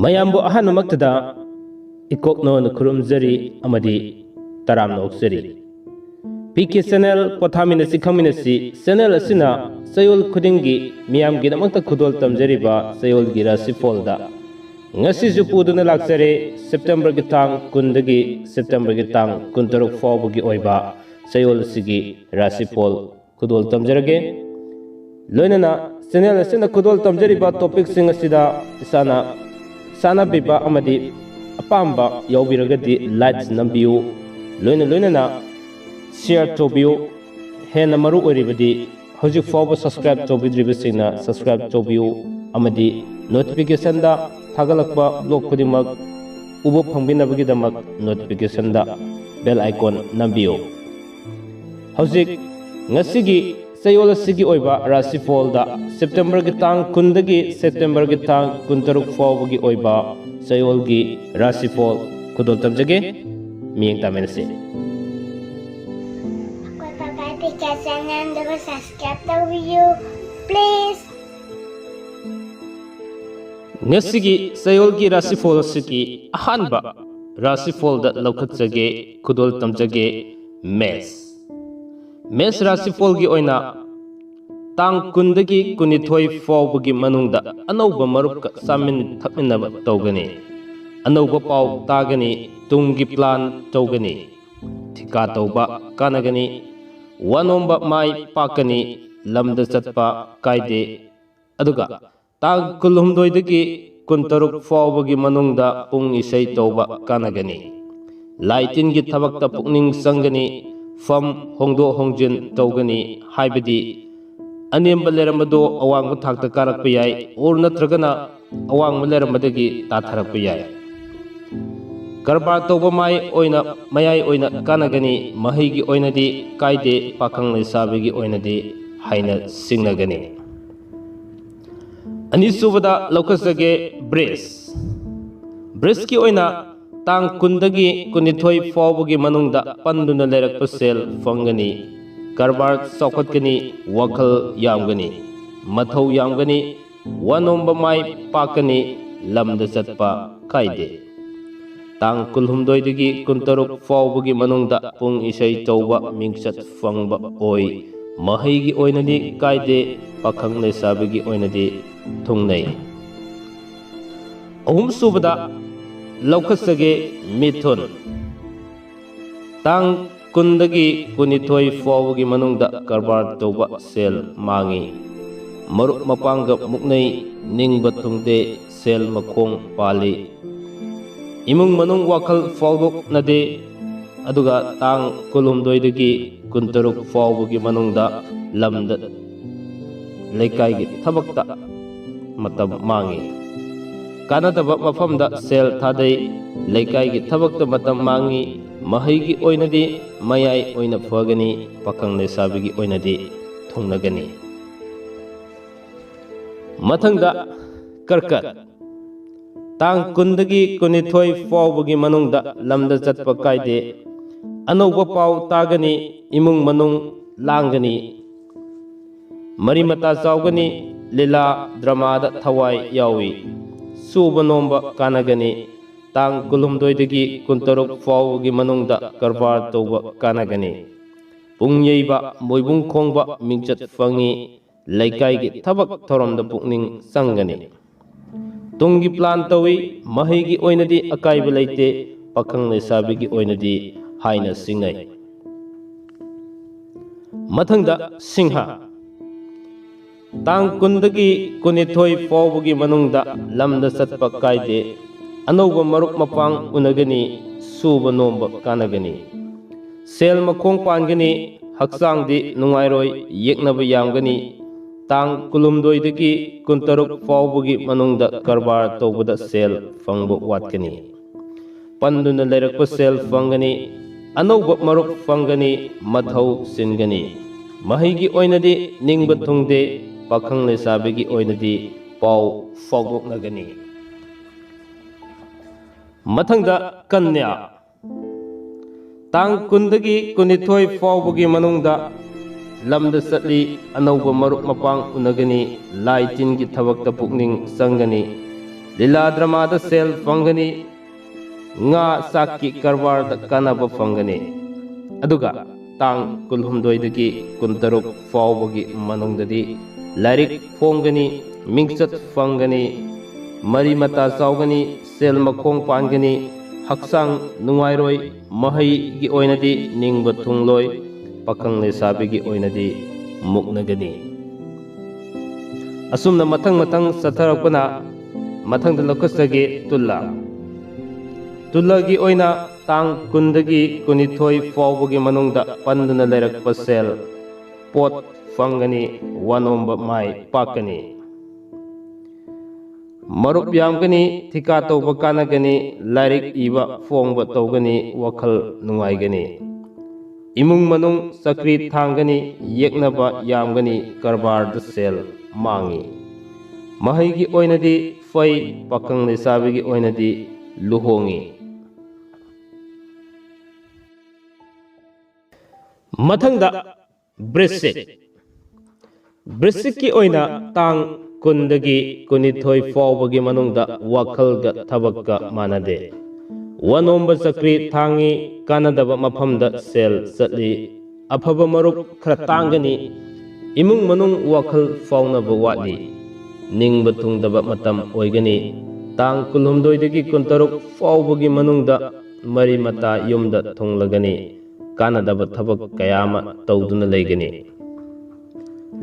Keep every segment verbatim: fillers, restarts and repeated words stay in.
ꯃꯌꯥꯝꯕꯨ ꯑꯍꯥꯟꯕꯃꯛꯇꯗ ꯏꯀꯣꯛꯅꯣꯅ ꯈꯨꯔꯨꯝꯖꯔꯤ ꯑꯃꯗꯤ ꯇꯔꯥꯝꯅ ꯑꯣꯛꯆꯔꯤ꯫ ꯄꯤ ꯀꯦ ꯆꯦꯅꯦꯜ ꯄꯣꯊꯥꯃꯤꯟꯅꯁꯤ ꯈꯪꯃꯤꯟꯅꯁꯤ ꯆꯦꯅꯦꯜ ꯑꯁꯤꯅ ꯆꯌꯣꯜ ꯈꯨꯗꯤꯡꯒꯤ ꯃꯤꯌꯥꯝꯒꯤꯗꯃꯛꯇ ꯈꯨꯗꯣꯜ ꯇꯝꯖꯔꯤꯕ ꯆꯌꯣꯜꯒꯤ ꯔꯥꯁꯤꯐꯣꯜꯗ ꯉꯁꯤꯁꯨ ꯄꯨꯗꯨꯅ ꯂꯥꯛꯆꯔꯦ꯫ ꯁꯦꯞꯇꯦꯝꯕꯔꯒꯤ ꯇꯥꯡ ꯀꯨꯟꯗꯒꯤ ꯁꯦꯞꯇꯦꯝꯕꯔꯒꯤ ꯇꯥꯡ ꯀꯨꯟꯇꯔꯨꯛ ꯐꯥꯎꯕꯒꯤ ꯑꯣꯏꯕ ꯆꯌꯣꯜ ꯑꯁꯤꯒꯤ ꯔꯥꯁꯤꯐꯣꯜ ꯈꯨꯗꯣꯜ ꯇꯝꯖꯔꯒꯦ꯫ ꯂꯣꯏꯅꯅ ꯆꯦꯅꯦꯜ ꯑꯁꯤꯅ ꯈꯨꯗꯣꯜ ꯇꯝꯖꯔꯤꯕ ꯇꯣꯄꯤꯛꯁꯤꯡ ꯑꯁꯤꯗ ꯏꯁꯥꯅ ꯆꯥꯟꯅꯕꯤꯕ ꯑꯃꯗꯤ ꯑꯄꯥꯝꯕ ꯌꯥꯎꯕꯤꯔꯒꯗꯤ ꯂꯥꯏꯛ ꯅꯝꯕꯤꯌꯨ꯫ ꯂꯣꯏꯅ ꯂꯣꯏꯅꯅ ꯁꯤꯌꯔ ꯇꯧꯕꯤꯌꯨ꯫ ꯍꯦꯟꯅ ꯃꯔꯨ ꯑꯣꯏꯔꯤꯕꯗꯤ ꯍꯧꯖꯤꯛ ꯐꯥꯎꯕ ꯁꯕꯁꯀ꯭ꯔꯥꯏꯕ ꯇꯧꯕꯤꯗ꯭ꯔꯤꯕꯁꯤꯡꯅ ꯁꯕꯁꯀ꯭ꯔꯥꯏꯕ ꯇꯧꯕꯤꯌꯨ ꯑꯃꯗꯤ ꯅꯣꯇꯤꯐꯤꯀꯦꯁꯟꯗ ꯊꯥꯒꯠꯂꯛꯄ ꯕ꯭ꯂꯣꯛ ꯈꯨꯗꯤꯡꯃꯛ ꯎꯕ ꯐꯪꯕꯤꯅꯕꯒꯤꯗꯃꯛ ꯅꯣꯇꯤꯐꯤꯀꯦꯁꯟꯗ ꯕꯦꯜ ꯑꯥꯏꯀꯣꯟ ꯅꯝꯕꯤꯌꯨ꯫ ꯍꯧꯖꯤꯛ ꯉꯁꯤꯒꯤ ꯆꯌꯣꯜ ꯑꯁꯤꯒꯤ ꯑꯣꯏꯕ ꯔꯥꯁꯤꯐꯣꯜꯗ ꯁꯦꯞꯇꯦꯝꯕꯔꯒꯤ ꯇꯥꯡ ꯀꯨꯟꯗꯒꯤ ꯁꯦꯞꯇꯦꯝꯕꯔꯒꯤ ꯇꯥꯡ ꯀꯨꯟꯇꯔꯨꯛ ꯐꯥꯎꯕꯒꯤ ꯑꯣꯏꯕ ꯆꯌꯣꯜꯒꯤ ꯔꯥꯁꯤꯐꯣꯜ ꯈꯨꯗꯣꯜ ꯇꯝꯖꯒꯦ꯫ ꯃꯤꯠꯌꯦꯡ ꯇꯥꯃꯤꯟꯅꯁꯤ꯫ ꯑꯩꯈꯣꯏ ꯄꯥꯄꯥ ꯄꯤꯀꯥ ꯆꯦꯅꯦꯜꯗꯨꯕꯨ ꯁꯕꯁꯀ꯭ꯔꯥꯏꯕ ꯇꯧꯕꯤꯌꯨ ꯄ꯭ꯂꯤꯖ꯫ ꯉꯁꯤꯒꯤ ꯆꯌꯣꯜꯒꯤ ꯔꯥꯁꯤꯐꯣꯜ ꯑꯁꯤꯒꯤ ꯑꯍꯥꯟꯕ ꯔꯥꯁꯤꯐꯣꯜꯗ ꯂꯧꯈꯠꯆꯒꯦ, ꯈꯨꯗꯣꯜ ꯇꯝꯖꯒꯦ꯫ ꯃꯦꯁ꯫ ꯃꯦꯁ ꯔꯥꯁꯤꯐꯣꯜꯒꯤ ꯑꯣꯏꯅ ꯇꯥꯡ ꯀꯨꯟꯗꯒꯤ ꯀꯨꯟꯅꯤꯊꯣꯏ ꯐꯥꯎꯕꯒꯤ ꯃꯅꯨꯡꯗ ꯑꯅꯧꯕ ꯃꯔꯨꯞꯀ ꯆꯥꯃꯤꯟ ꯊꯛꯃꯤꯟꯅꯕ ꯇꯧꯒꯅꯤ꯫ ꯑꯅꯧꯕ ꯄꯥꯎ ꯇꯥꯒꯅꯤ, ꯇꯨꯡꯒꯤ ꯄ꯭ꯂꯥꯟ ꯇꯧꯒꯅꯤ꯫ ꯊꯤꯀꯥ ꯇꯧꯕ ꯀꯥꯟꯅꯒꯅꯤ꯫ ꯋꯥ ꯅꯣꯝꯕ ꯃꯥꯏ ꯄꯥꯛꯀꯅꯤ꯫ ꯂꯝꯗ ꯆꯠꯄ ꯀꯥꯏꯗꯦ꯫ ꯑꯗꯨꯒ ꯇꯥꯡ ꯀꯨꯟꯍꯨꯝꯗꯣꯏꯗꯒꯤ ꯀꯨꯟꯇꯔꯨꯛ ꯐꯥꯎꯕꯒꯤ ꯃꯅꯨꯡꯗ ꯄꯨꯡ ꯏꯁꯩ ꯇꯧꯕ ꯀꯥꯟꯅꯒꯅꯤ꯫ ꯂꯥꯏ ꯇꯤꯟꯒꯤ ꯊꯕꯛꯇ ꯄꯨꯛꯅꯤꯡ ꯆꯪꯒꯅꯤ꯫ ꯐꯝ ꯍꯣꯡꯗꯣꯛ ꯍꯣꯡꯖꯤꯟ ꯇꯧꯒꯅꯤ, ꯍꯥꯏꯕꯗꯤ ꯑꯅꯦꯝꯕ ꯂꯩꯔꯝꯕꯗꯨ ꯑꯋꯥꯡꯕ ꯊꯥꯛꯇ ꯀꯥꯔꯛꯄ ꯌꯥꯏ, ꯑꯣꯔ ꯅꯠꯇ꯭ꯔꯒꯅ ꯑꯋꯥꯡꯕ ꯂꯩꯔꯝꯕꯗꯒꯤ ꯇꯥꯊꯔꯛꯄ ꯌꯥꯏ꯫ ꯀꯔꯕꯥꯔ ꯇꯧꯕ ꯃꯥꯏ ꯑꯣꯏꯅ, ꯃꯌꯥꯏ ꯑꯣꯏꯅ ꯀꯥꯟꯅꯒꯅꯤ꯫ ꯃꯍꯩꯒꯤ ꯑꯣꯏꯅꯗꯤ ꯀꯥꯏꯗꯦ, ꯄꯥꯈꯪ ꯂꯩꯁꯥꯕꯤꯒꯤ ꯑꯣꯏꯅꯗꯤ ꯍꯥꯏꯅ ꯁꯤꯡꯅꯒꯅꯤ꯫ ꯑꯅꯤꯁꯨꯕꯗ ꯂꯧꯈꯠꯆꯒꯦ ꯕ꯭ꯔꯤꯖ꯫ ꯕ꯭ꯔꯤꯖꯀꯤ ꯑꯣꯏꯅ ꯇꯥꯡ ꯀꯨꯟꯗꯒꯤ ꯀꯨꯟꯅꯤꯊꯣꯏ ꯐꯥꯎꯕꯒꯤ ꯃꯅꯨꯡꯗ ꯄꯟꯗꯨꯅ ꯂꯩꯔꯛꯄ ꯁꯦꯜ ꯐꯪꯒꯅꯤ꯫ ꯀꯔꯕꯥꯔ ꯆꯥꯎꯈꯠꯀꯅꯤ, ꯋꯥꯈꯜ ꯌꯥꯝꯒꯅꯤ, ꯃꯊꯧ ꯌꯥꯝꯒꯅꯤ, ꯋꯥ ꯅꯣꯝꯕ ꯃꯥꯏ ꯄꯥꯛꯀꯅꯤ, ꯂꯝꯗ ꯆꯠꯄ ꯀꯥꯏꯗꯦ꯫ ꯇꯥꯡ ꯀꯨꯟꯍꯨꯝꯗꯣꯏꯗꯒꯤ ꯀꯨꯟꯇꯔꯨꯛ ꯐꯥꯎꯕꯒꯤ ꯃꯅꯨꯡꯗ ꯄꯨꯡ ꯏꯁꯩ ꯇꯧꯕ ꯃꯤꯡꯆꯠ ꯐꯪꯕ ꯑꯣꯏ꯫ ꯃꯍꯩꯒꯤ ꯑꯣꯏꯅꯗꯤ ꯀꯥꯏꯗꯦ, ꯄꯥꯈꯪ ꯂꯩꯁꯥꯕꯤꯒꯤ ꯑꯣꯏꯅꯗꯤ ꯊꯨꯡꯅꯩ꯫ ꯑꯍꯨꯝꯁꯨꯕꯗ ꯂꯧꯈꯠꯆꯒꯦ ꯃꯤꯊꯨꯟ꯫ ꯇꯥꯡ ꯀꯨꯟꯗꯒꯤ ꯀꯨꯟꯅꯤꯊꯣꯏ ꯐꯥꯎꯕꯒꯤ ꯃꯅꯨꯡꯗ ꯀꯔꯕꯥꯔ ꯇꯧꯕ ꯁꯦꯜ ꯃꯥꯡꯏ꯫ ꯃꯔꯨꯞ ꯃꯄꯥꯡꯒ ꯃꯨꯛꯅꯩ, ꯅꯤꯡꯕ ꯊꯨꯡꯗꯦ, ꯁꯦꯜ ꯃꯈꯣꯡ ꯄꯥꯜꯂꯤ꯫ ꯏꯃꯨꯡ ꯃꯅꯨꯡ ꯋꯥꯈꯜ ꯐꯥꯎꯗꯣꯛꯅꯗꯦ꯫ ꯑꯗꯨꯒ ꯇꯥꯡ ꯀꯨꯟꯍꯨꯝꯗꯣꯏꯗꯒꯤ ꯀꯨꯟꯇꯔꯨꯛ ꯐꯥꯎꯕꯒꯤ ꯃꯅꯨꯡꯗ ꯂꯝꯗ, ꯂꯩꯀꯥꯏꯒꯤ ꯊꯕꯛꯇ ꯃꯇꯝ ꯃꯥꯡꯏ꯫ ꯀꯥꯟꯅꯗꯕ ꯃꯐꯝꯗ ꯁꯦꯜ ꯊꯥꯗꯩ, ꯂꯩꯀꯥꯏꯒꯤ ꯊꯕꯛꯇ ꯃꯇꯝ ꯃꯥꯡꯏ꯫ ꯃꯍꯩꯒꯤ ꯑꯣꯏꯅꯗꯤ ꯃꯌꯥꯏ ꯑꯣꯏꯅ ꯐꯒꯅꯤ, ꯄꯥꯈꯪ ꯂꯩꯁꯥꯕꯤꯒꯤ ꯑꯣꯏꯅꯗꯤ ꯊꯨꯡꯅꯒꯅꯤ꯫ ꯃꯊꯪꯗ ꯀꯔꯀꯠ꯫ ꯇꯥꯡ ꯀꯨꯟꯗꯒꯤ ꯀꯨꯟꯅꯤꯊꯣꯏ ꯐꯥꯎꯕꯒꯤ ꯃꯅꯨꯡꯗ ꯂꯝꯗ ꯆꯠꯄ ꯀꯥꯏꯗꯦ꯫ ꯑꯅꯧꯕ ꯄꯥꯎ ꯇꯥꯒꯅꯤ, ꯏꯃꯨꯡ ꯃꯅꯨꯡ ꯂꯥꯡꯒꯅꯤ, ꯃꯔꯤ ꯃꯇꯥ ꯆꯥꯎꯒꯅꯤ, ꯂꯤꯂꯥ ꯗ꯭ꯔꯃꯥꯗ ꯊꯋꯥꯏ ꯌꯥꯎꯏ, ꯁꯨꯕ ꯅꯣꯝꯕ ꯀꯥꯟꯅꯒꯅꯤ꯫ ꯇꯥꯡ ꯀꯨꯟꯍꯨꯝꯗꯣꯏꯗꯒꯤ ꯀꯨꯟꯇꯔꯨꯛ ꯐꯥꯎꯕꯒꯤ ꯃꯅꯨꯡꯗ ꯀꯔꯕꯥꯔ ꯇꯧꯕ ꯀꯥꯟꯅꯒꯅꯤ꯫ ꯄꯨꯡ ꯌꯩꯕ, ꯃꯣꯏꯕꯨꯡ ꯈꯣꯡꯕ ꯃꯤꯡꯆꯠ ꯐꯪꯏ꯫ ꯂꯩꯀꯥꯏꯒꯤ ꯊꯕꯛ ꯊꯧꯔꯝꯗ ꯄꯨꯛꯅꯤꯡ ꯆꯪꯒꯅꯤ꯫ ꯇꯨꯡꯒꯤ ꯄ꯭ꯂꯥꯟ ꯇꯧꯏ꯫ ꯃꯍꯩꯒꯤ ꯑꯣꯏꯅꯗꯤ ꯑꯀꯥꯏꯕ ꯂꯩꯇꯦ, ꯄꯥꯈꯪ ꯂꯩꯁꯥꯕꯤꯒꯤ ꯑꯣꯏꯅꯗꯤ ꯍꯥꯏꯅ ꯁꯤꯡꯅꯩ꯫ ꯃꯊꯪꯗ ꯁꯤꯡꯍ꯫ ꯇꯥꯡ ꯀꯨꯟꯗꯒꯤ ꯀꯨꯟꯅꯤꯊꯣꯏ ꯐꯥꯎꯕꯒꯤ ꯃꯅꯨꯡꯗ ꯂꯝꯗ ꯆꯠꯄ ꯀꯥꯏꯗꯦ꯫ ꯑꯅꯧꯕ ꯃꯔꯨꯞ ꯃꯄꯥꯡ ꯎꯅꯒꯅꯤ, ꯁꯨꯕ ꯅꯣꯝꯕ ꯀꯥꯟꯅꯒꯅꯤ꯫ ꯁꯦꯜ ꯃꯈꯣꯡ ꯄꯥꯟꯒꯅꯤ, ꯍꯛꯆꯥꯡꯗꯤ ꯅꯨꯡꯉꯥꯏꯔꯣꯏ, ꯌꯦꯛꯅꯕ ꯌꯥꯝꯒꯅꯤ꯫ ꯇꯥꯡ ꯀꯨꯟꯍꯨꯝꯗꯣꯏꯗꯒꯤ ꯀꯨꯟꯇꯔꯨꯛ ꯐꯥꯎꯕꯒꯤ ꯃꯅꯨꯡꯗ ꯀꯔꯕꯥꯔ ꯇꯧꯕꯗ ꯁꯦꯜ ꯐꯪꯕ ꯋꯥꯠꯀꯅꯤ꯫ ꯄꯟꯗꯨꯅ ꯂꯩꯔꯛꯄ ꯁꯦꯜ ꯐꯪꯒꯅꯤ, ꯑꯅꯧꯕ ꯃꯔꯨꯞ ꯐꯪꯒꯅꯤ, ꯃꯊꯧ ꯆꯤꯟꯒꯅꯤ꯫ ꯃꯍꯩꯒꯤ ꯑꯣꯏꯅꯗꯤ ꯅꯤꯡꯕ ꯊꯨꯡꯗꯦ, ꯄꯥꯈꯪ ꯂꯩꯁꯥꯕꯤꯒꯤ ꯑꯣꯏꯅꯗꯤ ꯄꯥꯎ ꯐꯥꯎꯗꯣꯛꯅꯒꯅꯤ꯫ ꯃꯊꯪꯗ ꯀꯟꯌꯥ꯫ ꯇꯥꯡ ꯀꯨꯟꯗꯒꯤ ꯀꯨꯟꯅꯤꯊꯣꯏ ꯐꯥꯎꯕꯒꯤ ꯃꯅꯨꯡꯗ ꯂꯝꯗ ꯆꯠꯂꯤ, ꯑꯅꯧꯕ ꯃꯔꯨꯞ ꯃꯄꯥꯡ ꯎꯅꯒꯅꯤ, ꯂꯥꯏ ꯇꯤꯟꯒꯤ ꯊꯕꯛꯇ ꯄꯨꯛꯅꯤꯡ ꯆꯪꯒꯅꯤ, ꯂꯤꯂꯥ ꯗ꯭ꯔꯃꯥꯗ ꯁꯦꯜ ꯐꯪꯒꯅꯤ, ꯉꯥ ꯆꯥꯛꯀꯤ ꯀꯔꯕꯥꯔꯗ ꯀꯥꯟꯅꯕ ꯐꯪꯒꯅꯤ꯫ ꯑꯗꯨꯒ ꯇꯥꯡ ꯀꯨꯟꯍꯨꯝꯗꯣꯏꯗꯒꯤ ꯀꯨꯟꯇꯔꯨꯛ ꯐꯥꯎꯕꯒꯤ ꯃꯅꯨꯡꯗꯗꯤ ꯂꯥꯏꯔꯤꯛ ꯐꯣꯡꯒꯅꯤ, ꯃꯤꯡꯆꯠ ꯐꯪꯒꯅꯤ, ꯃꯔꯤ ꯃꯇꯥ ꯆꯥꯎꯒꯅꯤ, ꯁꯦꯜ ꯃꯈꯣꯡ ꯄꯥꯟꯒꯅꯤ, ꯍꯛꯆꯥꯡ ꯅꯨꯡꯉꯥꯏꯔꯣꯏ, ꯃꯍꯩꯒꯤ ꯑꯣꯏꯅꯗꯤ ꯅꯤꯡꯕ ꯊꯨꯡꯂꯣꯏ, ꯄꯥꯈꯪ ꯂꯩꯁꯥꯕꯤꯒꯤ ꯑꯣꯏꯅꯗꯤ ꯃꯨꯛꯅꯒꯅꯤ꯫ ꯑꯁꯨꯝꯅ ꯃꯊꯪ ꯃꯊꯪ ꯆꯠꯊꯔꯛꯄꯅ ꯃꯊꯪꯗ ꯂꯧꯈꯠꯆꯒꯦ ꯇꯨꯂꯥ꯫ ꯇꯨꯂꯥꯒꯤ ꯑꯣꯏꯅ ꯇꯥꯡ ꯀꯨꯟꯗꯒꯤ ꯀꯨꯟꯅꯤꯊꯣꯏ ꯐꯥꯎꯕꯒꯤ ꯃꯅꯨꯡꯗ ꯄꯟꯗꯨꯅ ꯂꯩꯔꯛꯄ ꯁꯦꯜ, ꯄꯣꯠ ꯐꯪꯒꯅꯤ, ꯋꯥꯅꯣꯝꯕ ꯃꯥꯏ ꯄꯥꯛꯀꯅꯤ꯫ ꯃꯔꯨꯞ ꯌꯥꯝꯒꯅꯤ, ꯊꯤꯀꯥ ꯇꯧꯕ ꯀꯥꯟꯅꯒꯅꯤ, ꯂꯥꯏꯔꯤꯛ ꯏꯕ ꯐꯣꯡꯕ ꯇꯧꯒꯅꯤ, ꯋꯥꯈꯜ ꯅꯨꯡꯉꯥꯏꯒꯅꯤ꯫ ꯏꯃꯨꯡ ꯃꯅꯨꯡ ꯆꯀ꯭ꯔꯤ ꯊꯥꯡꯒꯅꯤ, ꯌꯦꯛꯅꯕ ꯌꯥꯝꯒꯅꯤ, ꯀꯔꯕꯥꯔꯗ ꯁꯦꯜ ꯃꯥꯡꯉꯤ꯫ ꯃꯍꯩꯒꯤ ꯑꯣꯏꯅꯗꯤ ꯐꯩ, ꯄꯥꯈꯪ ꯂꯩꯁꯥꯕꯤꯒꯤ ꯑꯣꯏꯅꯗꯤ ꯂꯨꯍꯣꯡꯉꯤ꯫ ꯃꯊꯪꯗ ꯕ꯭ꯔꯤꯁꯤꯛ꯫ ꯕ꯭ꯔꯤꯁꯤꯛꯀꯤ ꯑꯣꯏꯅ ꯇꯥꯡ ꯀꯨꯟꯗꯒꯤ ꯀꯨꯟꯅꯤꯊꯣꯏ ꯐꯥꯎꯕꯒꯤ ꯃꯅꯨꯡꯗ ꯋꯥꯈꯜꯒ ꯊꯕꯛꯀ ꯃꯥꯟꯅꯗꯦ꯫ ꯋꯥꯅꯣꯝꯕ ꯆꯀ꯭ꯔꯤ ꯊꯥꯡꯉꯤ, ꯀꯥꯟꯅꯗꯕ ꯃꯐꯝꯗ ꯁꯦꯜ ꯆꯠꯂꯤ, ꯑꯐꯕ ꯃꯔꯨꯞ ꯈꯔ ꯇꯥꯡꯒꯅꯤ, ꯏꯃꯨꯡ ꯃꯅꯨꯡ ꯋꯥꯈꯜ ꯐꯥꯎꯅꯕ ꯋꯥꯠꯂꯤ, ꯅꯤꯡꯕ ꯊꯨꯡꯗꯕ ꯃꯇꯝ ꯑꯣꯏꯒꯅꯤ꯫ ꯇꯥꯡ ꯀꯨꯟꯍꯨꯝꯗꯣꯏꯗꯒꯤ ꯀꯨꯟꯇꯔꯨꯛ ꯐꯥꯎꯕꯒꯤ ꯃꯅꯨꯡꯗ ꯃꯔꯤ ꯃꯇꯥ ꯌꯨꯝꯗ ꯊꯨꯡꯂꯒꯅꯤ꯫ ꯀꯥꯟꯅꯗꯕ ꯊꯕꯛ ꯀꯌꯥ ꯑꯃ ꯇꯧꯗꯨꯅ ꯂꯩꯒꯅꯤ꯫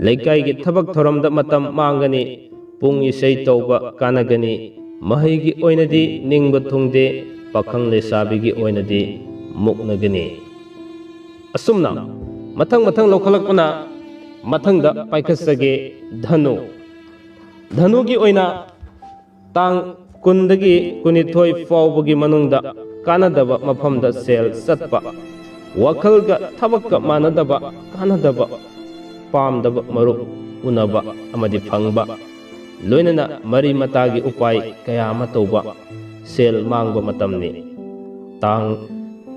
ꯂꯩꯀꯥꯏꯒꯤ ꯊꯕꯛ ꯊꯧꯔꯝꯗ ꯃꯇꯝ ꯃꯥꯡꯒꯅꯤ꯫ ꯄꯨꯡ ꯏꯁꯩ ꯇꯧꯕ ꯀꯥꯟꯅꯒꯅꯤ꯫ ꯃꯍꯩꯒꯤ ꯑꯣꯏꯅꯗꯤ ꯅꯤꯡꯕ ꯊꯨꯡꯗꯦ꯫ ꯄꯥꯈꯪ ꯂꯩꯁꯥꯕꯤꯒꯤ ꯑꯣꯏꯅꯗꯤ ꯃꯨꯛꯅꯒꯅꯤ꯫ ꯑꯁꯨꯝꯅ ꯃꯊꯪ ꯃꯊꯪ ꯂꯧꯈꯠꯂꯛꯄꯅ ꯃꯊꯪꯗ ꯄꯥꯏꯈꯠꯆꯒꯦ ꯙꯅꯨ꯫ ꯙꯅꯨꯒꯤ ꯑꯣꯏꯅ ꯇꯥꯡ ꯀꯨꯟꯗꯒꯤ ꯀꯨꯟꯅꯤꯊꯣꯏ ꯐꯥꯎꯕꯒꯤ ꯃꯅꯨꯡꯗ ꯀꯥꯟꯅꯗꯕ ꯃꯐꯝꯗ ꯁꯦꯜ ꯆꯠꯄ, ꯋꯥꯈꯜꯒ ꯊꯕꯛꯀ ꯃꯥꯟꯅꯗꯕ, ꯀꯥꯟꯅꯗꯕ, ꯄꯥꯝꯗꯕ ꯃꯔꯨꯞ ꯎꯅꯕ ꯑꯃꯗꯤ ꯐꯪꯕ, ꯂꯣꯏꯅꯅ ꯃꯔꯤ ꯃꯇꯥꯒꯤ ꯎꯄꯥꯏ ꯀꯌꯥ ꯑꯃ ꯇꯧꯕ, ꯁꯦꯜ ꯃꯥꯡꯕ ꯃꯇꯝꯅꯤ꯫ ꯇꯥꯡ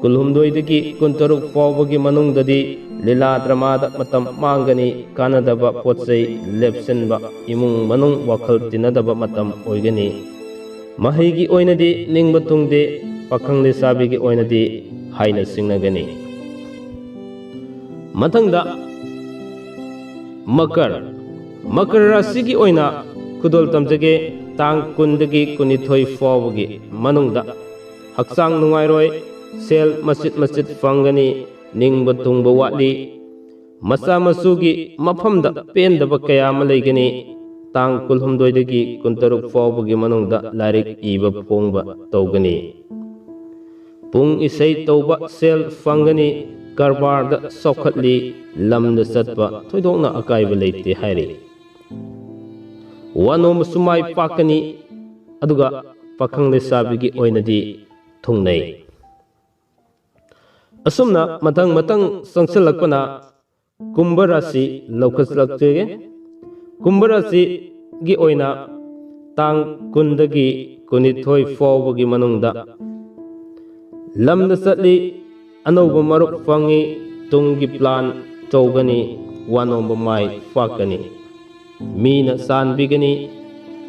ꯀꯨꯟꯍꯨꯝꯗꯣꯏꯗꯒꯤ ꯀꯨꯟꯇꯔꯨꯛ ꯐꯥꯎꯕꯒꯤ ꯃꯅꯨꯡꯗꯗꯤ ꯂꯤꯂꯥ ꯗ꯭ꯔꯃꯥꯗ ꯃꯇꯝ ꯃꯥꯡꯒꯅꯤ, ꯀꯥꯟꯅꯗꯕ ꯄꯣꯠ ꯆꯩ ꯂꯦꯞꯁꯤꯟꯕ, ꯏꯃꯨꯡ ꯃꯅꯨꯡ ꯋꯥꯈꯜ ꯇꯤꯟꯅꯗꯕ ꯃꯇꯝ ꯑꯣꯏꯒꯅꯤ꯫ ꯃꯍꯩꯒꯤ ꯑꯣꯏꯅꯗꯤ ꯅꯤꯡꯕ ꯊꯨꯡꯗꯦ, ꯄꯥꯈꯪ ꯂꯩꯁꯥꯕꯤꯒꯤ ꯑꯣꯏꯅꯗꯤ ꯍꯥꯏꯅ ꯁꯤꯡꯅꯒꯅꯤ꯫ ꯃꯊꯪꯗ ꯃꯀꯔ, ꯃꯀꯔ ꯔꯥꯁꯤꯒꯤ ꯑꯣꯏꯅ ꯈꯨꯗꯣꯜ ꯇꯝꯖꯒꯦ꯫ ꯇꯥꯡ ꯀꯨꯟꯗꯒꯤ ꯀꯨꯟꯅꯤꯊꯣꯏ ꯐꯥꯎꯕꯒꯤ ꯃꯅꯨꯡꯗ ꯍꯛꯆꯥꯡ ꯅꯨꯡꯉꯥꯏꯔꯣꯏ, ꯁꯦꯜ ꯃꯆꯤꯠ ꯃꯆꯤꯠ ꯐꯪꯒꯅꯤ, ꯅꯤꯡꯕ ꯊꯨꯡꯕ ꯋꯥꯠꯂꯤ, ꯃꯆꯥ ꯃꯁꯨꯒꯤ ꯃꯐꯝꯗ ꯄꯦꯟꯗꯕ ꯀꯌꯥ ꯑꯃ ꯂꯩꯒꯅꯤ꯫ ꯇꯥꯡ ꯀꯨꯟꯍꯨꯝꯗꯣꯏꯗꯒꯤ ꯀꯨꯟꯇꯔꯨꯛ ꯐꯥꯎꯕꯒꯤ ꯃꯅꯨꯡꯗ ꯂꯥꯏꯔꯤꯛ ꯏꯕ ꯐꯣꯡꯕ ꯇꯧꯒꯅꯤ꯫ ꯄꯨꯡ ꯏꯁꯩ ꯇꯧꯕ ꯁꯦꯜ ꯐꯪꯒꯅꯤ, ꯀꯔꯕꯥꯔꯗ ꯆꯥꯎꯈꯠꯂꯤ, ꯂꯝꯗ ꯆꯠꯄ ꯊꯣꯏꯗꯣꯛꯅ ꯑꯀꯥꯏꯕ ꯂꯩꯇꯦ ꯍꯥꯏꯔꯤ꯫ ꯋꯥꯅꯣꯝꯕꯁꯨ ꯃꯥꯏ ꯄꯥꯛꯀꯅꯤ, ꯑꯗꯨꯒ ꯄꯥꯈꯪ ꯂꯩꯁꯥꯕꯤꯒꯤ ꯑꯣꯏꯅꯗꯤ ꯊꯨꯡꯅꯩ꯫ ꯑꯁꯨꯝꯅ ꯃꯊꯪ ꯃꯊꯪ ꯆꯪꯁꯤꯜꯂꯛꯄꯅ ꯀꯨꯝꯚ ꯔꯥꯁꯤ ꯂꯧꯈꯠꯂꯛꯆꯒꯦ꯫ ꯀꯨꯝꯚ ꯔꯥꯁꯤꯒꯤ ꯑꯣꯏꯅ ꯇꯥꯡ ꯀꯨꯟꯗꯒꯤ ꯀꯨꯟꯅꯤꯊꯣꯏ ꯐꯥꯎꯕꯒꯤ ꯃꯅꯨꯡꯗ ꯂꯝꯗ ꯆꯠꯂꯤ, ꯑꯅꯧꯕ ꯃꯔꯨꯞ ꯐꯪꯉꯤ, ꯇꯨꯡꯒꯤ ꯄ꯭ꯂꯥꯟ ꯇꯧꯒꯅꯤ, ꯋꯥꯅꯣꯝꯕ ꯃꯥꯏ ꯄꯥꯛꯀꯅꯤ꯫ ꯃꯤꯅ ꯆꯥꯟꯕꯤꯒꯅꯤ꯫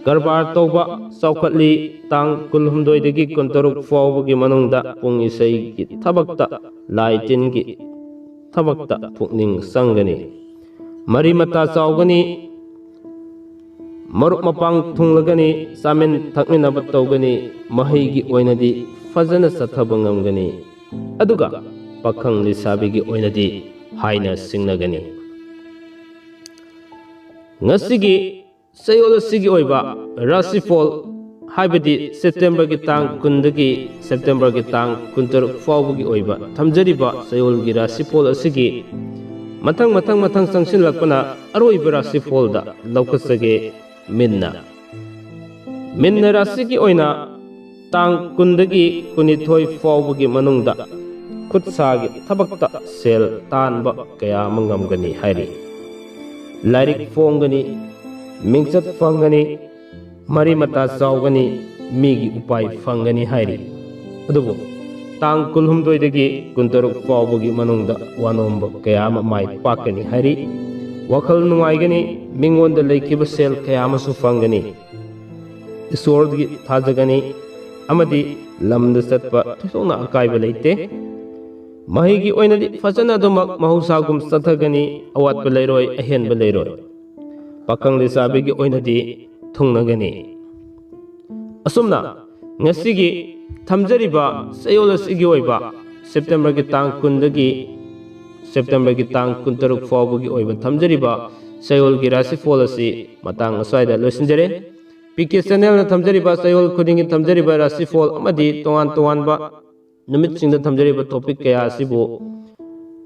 ꯀꯔꯕꯥꯔ ꯇꯧꯕ ꯆꯥꯎꯈꯠꯂꯤ꯫ ꯇꯥꯡ ꯀꯨꯟꯍꯨꯝꯗꯣꯏꯗꯒꯤ ꯀꯨꯟꯇꯔꯨꯛ ꯐꯥꯎꯕꯒꯤ ꯃꯅꯨꯡꯗ ꯄꯨꯡ ꯏꯁꯩꯒꯤ ꯊꯕꯛꯇ, ꯂꯥꯏ ꯇꯤꯟꯒꯤ ꯊꯕꯛꯇ ꯄꯨꯛꯅꯤꯡ ꯆꯪꯒꯅꯤ꯫ ꯃꯔꯤ ꯃꯇꯥ ꯆꯥꯎꯒꯅꯤ꯫ ꯃꯔꯨꯞ ꯃꯄꯥꯡ ꯊꯨꯡꯂꯒꯅꯤ꯫ ꯆꯥꯃꯤꯟ ꯊꯛꯃꯤꯟꯅꯕ ꯇꯧꯒꯅꯤ꯫ ꯃꯍꯩꯒꯤ ꯑꯣꯏꯅꯗꯤ ꯐꯖꯅ ꯆꯠꯊꯕ ꯉꯝꯒꯅꯤ꯫ ꯑꯗꯨꯒ ꯄꯥꯈꯪ ꯂꯩꯁꯥꯕꯤꯒꯤ ꯑꯣꯏꯅꯗꯤ ꯍꯥꯏꯅ ꯁꯤꯡꯅꯒꯅꯤ꯫ ꯉꯁꯤꯒꯤ ꯆꯌꯣꯜ ꯑꯁꯤꯒꯤ ꯑꯣꯏꯕ ꯔꯥꯁꯤꯐꯣꯜ, ꯍꯥꯏꯕꯗꯤ ꯁꯦꯞꯇꯦꯝꯕꯔꯒꯤ ꯇꯥꯡ ꯀꯨꯟꯗꯒꯤ ꯁꯦꯞꯇꯦꯝꯕꯔꯒꯤ ꯇꯥꯡ ꯀꯨꯟꯇꯔꯨꯛ ꯐꯥꯎꯕꯒꯤ ꯑꯣꯏꯕ ꯊꯝꯖꯔꯤꯕ ꯆꯌꯣꯜꯒꯤ ꯔꯥꯁꯤꯐꯣꯜ ꯑꯁꯤꯒꯤ ꯃꯊꯪ ꯃꯊꯪ ꯃꯊꯪ ꯆꯪꯁꯤꯜꯂꯛꯄꯅ ꯑꯔꯣꯏꯕ ꯔꯥꯁꯤꯐꯣꯜꯗ ꯂꯧꯈꯠꯆꯒꯦ꯫ ꯃꯤꯟꯅ, ꯃꯤꯟꯅ ꯔꯥꯁꯤꯒꯤ ꯑꯣꯏꯅ ꯇꯥꯡ ꯀꯨꯟꯗꯒꯤ ꯀꯨꯟꯅꯤꯊꯣꯏ ꯐꯥꯎꯕꯒꯤ ꯃꯅꯨꯡꯗ ꯈꯨꯠ ꯁꯥꯒꯤ ꯊꯕꯛꯇ ꯁꯦꯜ ꯇꯥꯟꯕ ꯀꯌꯥ ꯑꯃ ꯉꯝꯒꯅꯤ ꯍꯥꯏꯔꯤ꯫ ꯂꯥꯏꯔꯤꯛ ꯐꯣꯡꯒꯅꯤ, ꯃꯤꯡꯆꯠ ꯐꯪꯒꯅꯤ, ꯃꯔꯤ ꯃꯇꯥ ꯆꯥꯎꯒꯅꯤ꯫ ꯃꯤꯒꯤ ꯎꯄꯥꯏ ꯐꯪꯒꯅꯤ ꯍꯥꯏꯔꯤ꯫ ꯑꯗꯨꯕꯨ ꯇꯥꯡ ꯀꯨꯟꯍꯨꯝꯗꯣꯏꯗꯒꯤ ꯀꯨꯟꯇꯔꯨꯛ ꯐꯥꯎꯕꯒꯤ ꯃꯅꯨꯡꯗ ꯋꯥꯅꯣꯝꯕ ꯀꯌꯥ ꯑꯃ ꯃꯥꯏ ꯄꯥꯛꯀꯅꯤ ꯍꯥꯏꯔꯤ꯫ ꯋꯥꯈꯜ ꯅꯨꯡꯉꯥꯏꯒꯅꯤ, ꯃꯤꯉꯣꯟꯗ ꯂꯩꯈꯤꯕ ꯁꯦꯜ ꯀꯌꯥ ꯑꯃꯁꯨ ꯐꯪꯒꯅꯤ꯫ ꯏꯁꯣꯔꯒꯤ ꯊꯥꯖꯒꯅꯤ ꯑꯃꯗꯤ ꯂꯝꯗ ꯆꯠꯄ ꯊꯣꯏꯗꯣꯛꯅ ꯑꯀꯥꯏꯕ ꯂꯩꯇꯦ꯫ ꯃꯍꯩꯒꯤ ꯑꯣꯏꯅꯗꯤ ꯐꯖꯅ ꯑꯗꯨꯃꯛ ꯃꯍꯧꯁꯥꯒꯨꯝ ꯆꯠꯊꯒꯅꯤ, ꯑꯋꯥꯠꯄ ꯂꯩꯔꯣꯏ, ꯑꯍꯦꯟꯕ ꯂꯩꯔꯣꯏ꯫ ꯄꯥꯈꯪ ꯂꯩꯁꯥꯕꯤꯒꯤ ꯑꯣꯏꯅꯗꯤ ꯊꯨꯡꯅꯒꯅꯤ꯫ ꯑꯁꯨꯝꯅ ꯉꯁꯤꯒꯤ ꯊꯝꯖꯔꯤꯕ ꯆꯌꯣꯜ ꯑꯁꯤꯒꯤ ꯑꯣꯏꯕ ꯁꯦꯞꯇꯦꯝꯕꯔꯒꯤ ꯇꯥꯡ ꯀꯨꯟꯗꯒꯤ ꯁꯦꯞꯇꯦꯝꯕꯔꯒꯤ ꯇꯥꯡ ꯀꯨꯟꯇꯔꯨꯛ ꯐꯥꯎꯕꯒꯤ ꯑꯣꯏꯕ ꯊꯝꯖꯔꯤꯕ ꯆꯌꯣꯜꯒꯤ ꯔꯥꯁꯤꯐꯣꯜ ꯑꯁꯤ ꯃꯇꯥꯡ ꯑꯁ꯭ꯋꯥꯏꯗ ꯂꯣꯏꯁꯤꯟꯖꯔꯦ꯫ ꯄꯤ ꯀꯦ ꯆꯦꯅꯦꯜꯅ ꯊꯝꯖꯔꯤꯕ ꯆꯌꯣꯜ ꯈꯨꯗꯤꯡꯒꯤ ꯊꯝꯖꯔꯤꯕ ꯔꯥꯁꯤꯐꯣꯜ ꯑꯃꯗꯤ ꯇꯣꯉꯥꯟ ꯇꯣꯉꯥꯟꯕ ꯅꯨꯃꯤꯠꯁꯤꯡꯗ ꯊꯝꯖꯔꯤꯕ ꯇꯣꯄꯤꯛ ꯀꯌꯥ ꯑꯁꯤꯕꯨ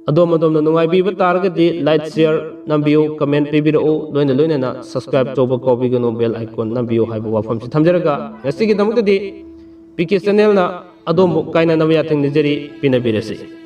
ꯑꯗꯣꯝ ꯑꯗꯣꯝꯅ ꯅꯨꯡꯉꯥꯏꯕꯤꯕ ꯇꯥꯔꯒꯗꯤ ꯂꯥꯏꯛ, ꯁꯤꯌꯔ ꯅꯝꯕꯤꯌꯨ, ꯀꯃꯦꯟ ꯄꯤꯕꯤꯔꯛꯎ, ꯂꯣꯏꯅ ꯂꯣꯏꯅꯅ ꯁꯕꯁꯀ꯭ꯔꯥꯏꯕ ꯇꯧꯕ ꯀꯥꯎꯕꯤꯒꯅꯨ, ꯕꯦꯜ ꯑꯥꯏꯀꯣꯟ ꯅꯝꯕꯤꯌꯨ ꯍꯥꯏꯕ ꯋꯥꯐꯝꯁꯤ ꯊꯝꯖꯔꯒ ꯉꯁꯤꯒꯤꯗꯃꯛꯇꯗꯤ ꯄꯤ ꯀꯦ ꯆꯦꯅꯦꯜꯅ ꯑꯗꯣꯝꯕꯨ ꯀꯥꯏꯅꯅꯕ ꯌꯥꯊꯪ ꯅꯤꯖꯔꯤ꯫ ꯄꯤꯅꯕꯤꯔꯁꯤ꯫